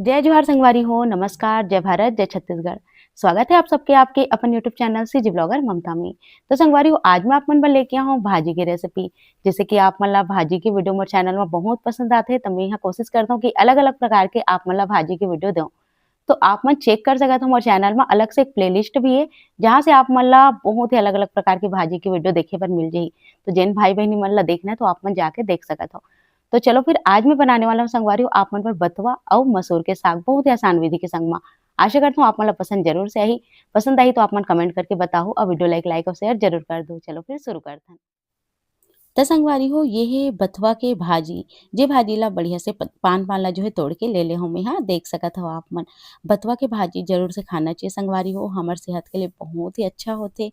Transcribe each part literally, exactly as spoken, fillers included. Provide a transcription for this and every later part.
जय जोहार संगवारी हो, नमस्कार, जय भारत, जय छत्तीसगढ़। स्वागत है आप सबके आपके अपन YouTube चैनल सीजी ब्लॉगर ममता में। तो संगवारी हो, आज मैं आप मन बर लेके आया हूँ भाजी की रेसिपी। जैसे कि आप मन ला भाजी की वीडियो मोर चैनल में बहुत पसंद आते हैं, तो मैं यहाँ कोशिश करता हूँ कि अलग-अलग प्रकार के आप मन ला भाजी की वीडियो दूँ। तो आप मन चेक कर सकत हो, मोर चैनल में अलग से एक प्लेलिस्ट भी है, जहाँ से आप मन ला बहुत ही अलग-अलग प्रकार की भाजी की वीडियो देखे बर मिल जाही। तो जेन भाई बहनी मन ला देखना है, तो आप मन जाके देख सकत हो। तो चलो फिर, आज मैं बनाने वाला हूँ संगवारी हो आप मन बर बथुआ अउ मसूर के साग, बहुत ही आसान विधि के संग मा। आशा करता हूँ आप मन ला पसंद जरूर से आही। पसंद आही तो आप मन कमेंट करके बताओ, और वीडियो लाइक लाइक और शेयर जरूर कर दो। चलो फिर शुरू करथन। त संगवारी हो, ये है बथुआ के भाजी। जे भाजी ला बढ़िया से प-, पान पान ला जो है तोड़ के ले ले हो मैं, हाँ, देख सकत हो आप मन। बथुआ के भाजी जरूर से खाना चाहिए संगवारी हो, हमर सेहत के लिए बहुत ही अच्छा होथे।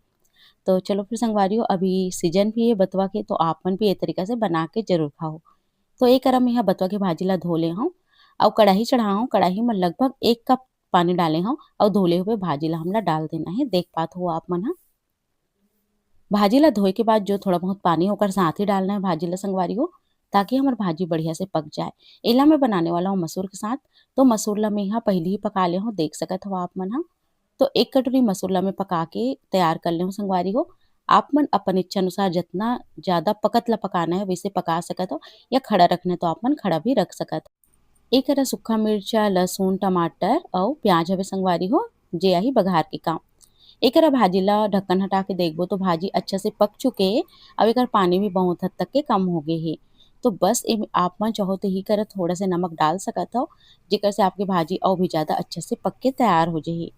तो चलो फिर संगवारी हो, अभी सीजन भी है बथुआ के, तो आप मन भी ये तरीका से बना के जरूर खाओ। तो एक करा मैं यहाँ बथुआ के भाजी ला धो ले हूँ, अउ कढ़ाई चढ़ा हूँ। कढ़ाई में लगभग एक कप पानी डाले हूँ, अउ धोले हुए भाजी ला हमला डाल देना है। देख पात हो आप मन ह, भाजी ला धोए के बाद जो थोड़ा बहुत पानी ओकर साथ ही डालना है भाजी ला संगवारी हो, ताकि हमर भाजी बढ़िया से पक जाए। एला मैं बनाने वाला हूँ मसूर के साथ। तो मसूर ला मैं यहाँ पहले ही पका ले हूँ, देख सकत हो आप मन ह। तो एक कटोरी मसूर ला मैं पका के तैयार कर ले हूँ संगवारी हो। आप मन अपन इच्छा अनुसार जितना ज्यादा पकत ला पकाना है, वैसे पका सकत हो, या खड़ा रखना है तो आप मन खड़ा भी रख सकत हो। एक करा सूखा मिर्चा, लहसुन, टमाटर अउ प्याज हवे संगवारी हो, जे आही बघार के काम। एक करा भाजी ला ढक्कन हटा के देखबो तो भाजी अच्छा से पक चुके हे, अउ एकर पानी भी बहुत हद तक के कम हो गए हे। तो बस एमे आप मन चाहो तो ही करा थोड़ा से नमक डाल सकत हो, जेकर से आपके भाजी अउ भी ज्यादा अच्छा से पक के तैयार हो जाही।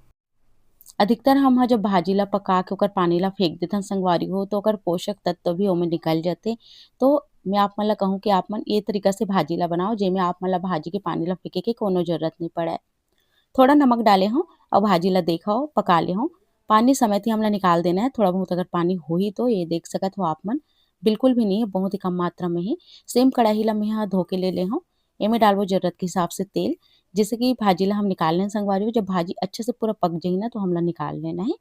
अधिकतर हम ह जब भाजी ला पका के ओकर पानी ला फेंक देथन संगवारी हो, तो ओकर पोषक तत्व भी ओमे निकल जाथे। तो मैं आप मन ला कहूँ कि आप मन ये तरीका से भाजी ला बनाओ, जेमे आप मन ला भाजी के पानी ला फेंके के कोनो जरूरत नहीं पड़े। थोड़ा नमक डाले हूँ अउ भाजी ला देखो, पका ले हूँ। पानी समेत ही हमला निकाल देना है। थोड़ा बहुत अगर पानी होही तो ये देख सकत हो आप मन, बिल्कुल भी नहीं है, बहुत ही कम मात्रा में ही। सेम कढ़ाई ला मैं यहाँ धो के ले ले हूँ। एमे डालबो जरूरत के हिसाब से तेल, जैसे कि भाजी ला हम निकाल लेन संगवारी हो। जब भाजी अच्छे से पूरा पक जाही ना, तो हमला निकाल लेना है।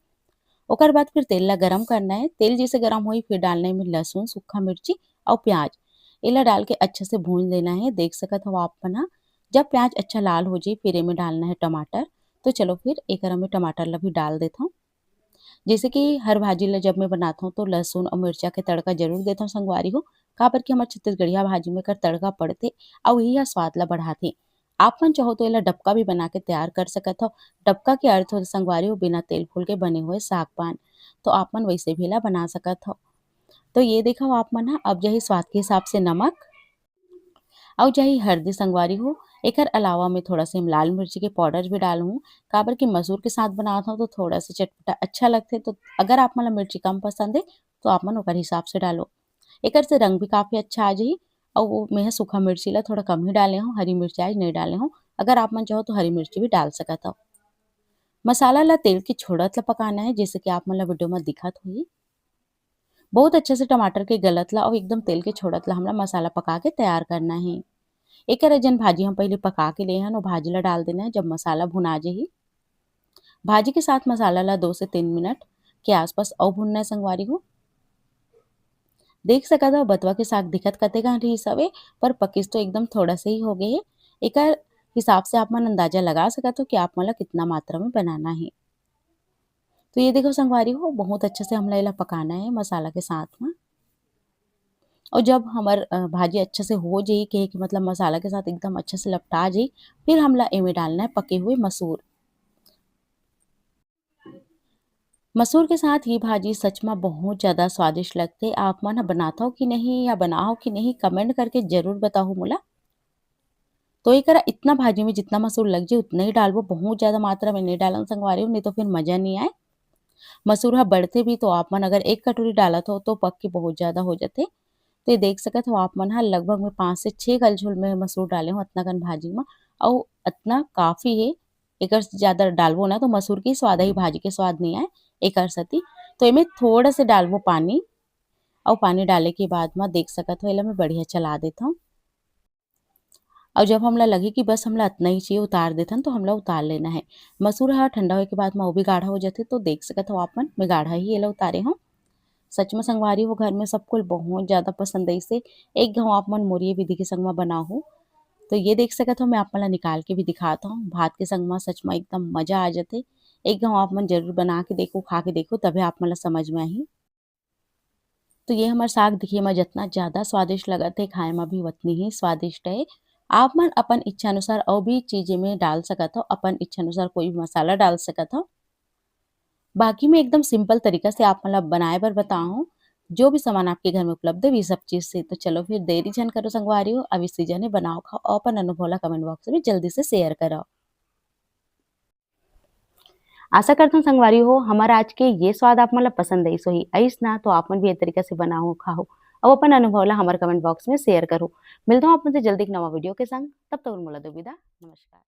ओकर बाद फिर तेल ला गरम करना है। तेल जैसे गरम होई, फिर डालना है एमे लहसुन, सूखा मिर्ची अउ प्याज। एला डाल के अच्छे से भून लेना है। देख सकत हो आप मन ह, जब प्याज अच्छा लाल हो जाई, फिर एमे डालना है टमाटर। तो चलो फिर एकर में टमाटर ला भी डाल देथव। जैसे कि हर भाजी ला जब मैं बनाथव तो लहसुन अउ मिर्चा के तड़का जरूर देथव संगवारी हो, काबर कि हमर छत्तीसगढ़िया भाजी में एकर तड़का पड़थे अउ यही ह स्वाद ला बढ़ाथे। आप मन चाहो तो एला डबका भी बना के तैयार कर सकत हो। डबका के अर्थ होथे संगवारी हो बिना तेल फूल के बने हुए साग पान, तो आप मन वैसे भी एला बना सकत हो। तो ये देखो आप मन ह, अब जाही स्वाद के हिसाब से नमक, अउ जाही हरदी संगवारी हो। एकर अलावा मैं थोड़ा से लाल मिर्ची के पाउडर भी डालहूँ, काबर कि मसूर के साथ बनात हव तो थोड़ा से चटपटा अच्छा लगथे। तो अगर आप मन ला मिर्ची कम पसंद हे तो आप मन ओकर हिसाब से डालो। एकर से रंग भी काफी अच्छा आ जाही। अउ वो मैं ह सूखा मिर्ची ला थोड़ा कम ही डाले हूँ, हरी मिर्ची आज नहीं डाले हूँ। अगर आप मन चाहो तो हरी मिर्ची भी डाल सकत हव। मसाला ला तेल के छोड़त ला पकाना है, जैसे कि आप मन ला वीडियो में दिखत होही। बहुत अच्छे से टमाटर के गलत ला अउ एकदम तेल के छोड़त ला हमला मसाला पका के तैयार करना है। एकर जन भाजी हम पहले पका के ले हन, वो भाजी ला डाल देना है, जब मसाला भुना जाही। भाजी के साथ मसाला ला दो से तीन मिनट के आसपास अउ भुनना है संगवारी हो। देख सकत हो बथुआ के साग दिखत कतेक रहिस हवे, पर पकिस तो एकदम थोड़ा से ही हो गए हे। एकर हिसाब से आप मन अंदाजा लगा सकत हो कि आप मन ला कितना मात्रा में बनाना है। तो ये देखो संगवारी हो, बहुत अच्छे से हमला एला पकाना है मसाला के साथ में। और जब हमर, अ, भाजी अच्छे से हो जाई, के, के मतलब मसाला के साथ एकदम अच्छे से लपटा जाई, फिर हमला एमे डालना है पके हुए मसूर। मसूर के साथ ये भाजी सच में बहुत ज्यादा स्वादिष्ट लगथे। आप मन ह बनाथव कि नहीं या बनाओ कि नहीं, कमेंट करके जरूर बताओ मोला। तो एकरा इतना भाजी में जितना मसूर लग जाए उतना ही डालबो, बहुत ज्यादा मात्रा में नहीं डालन संगवारी हो, नहीं तो फिर मजा नहीं आए। मसूर ह बढ़थे भी तो आप मन अगर एक कटोरी डालत हो तो पक के बहुत ज्यादा हो जाथे। तो ये देख सकत हो आप मन ह, लगभग मैं पाँच से छह गलछुल में मसूर डाले हूँ अतना कन भाजी में, अउ अतना काफी है। एकर से ज्यादा डालबो ना तो मसूर के स्वाद ही भाजी के स्वाद नहीं आए, एकर सेती। तो एमे थोड़ा से डालबो पानी, अउ पानी डाले के बाद में देख सकत हो एला मैं बढ़िया चला देथव। अउ जब हमला लगही कि बस हमला अतना ही चाहिए, उतार देथन, तो हमला उतार लेना है। मसूर ह ठंडा होए के बाद में वो भी गाढ़ा हो जाथे, तो देख सकत हो आप मन, मैं गाढ़ा ही एला उतारे हूँ। सच में संगवारी हो, घर में सबको बहुत ज्यादा पसंद है इसे। एक घाव आप मन मोर ये विधि के संग में बनाओ, तो ये देख सकत हो, मैं आप मन ला निकाल के भी दिखात हूँ। भात के संग मा सच मा एकदम मजा आ जाथे। एक घाव आप मन जरूर बना के देखो, खा के देखो, तभे आप मन ला समझ में आही। तो ये हमर साग दिखे मा जितना ज्यादा स्वादिष्ट लगत हे, खाए मा भी उतनी ही स्वादिष्ट है। आप मन अपन इच्छा अनुसार और भी चीजें में डाल सकत हो, अपन इच्छा अनुसार कोई भी मसाला डाल सकत हो। बाकी मैं एकदम सिंपल तरीका से आप मन ला बनाए बर बताहूँ, जो भी सामान आपके घर में उपलब्ध है, ये सब चीज से। तो चलो फिर देरी झन करो संगवारी हो, अब इस सीजन में बनाओ खाओ, अपन अनुभव ला कमेंट बॉक्स में जल्दी से शेयर करो। आशा करता हूँ संगवारी हो, हमारा आज के ये स्वाद आप मन ला पसंद आइस होही। आइस ना तो आप मन भी ये तरीका से बनाओ खाओ, अब अपन अनुभव ला हमारे कमेंट बॉक्स में शेयर करो। मिलता हूँ आप मन से जल्दी एक नवा वीडियो के संग, तब तक मोला दो विदा, नमस्कार।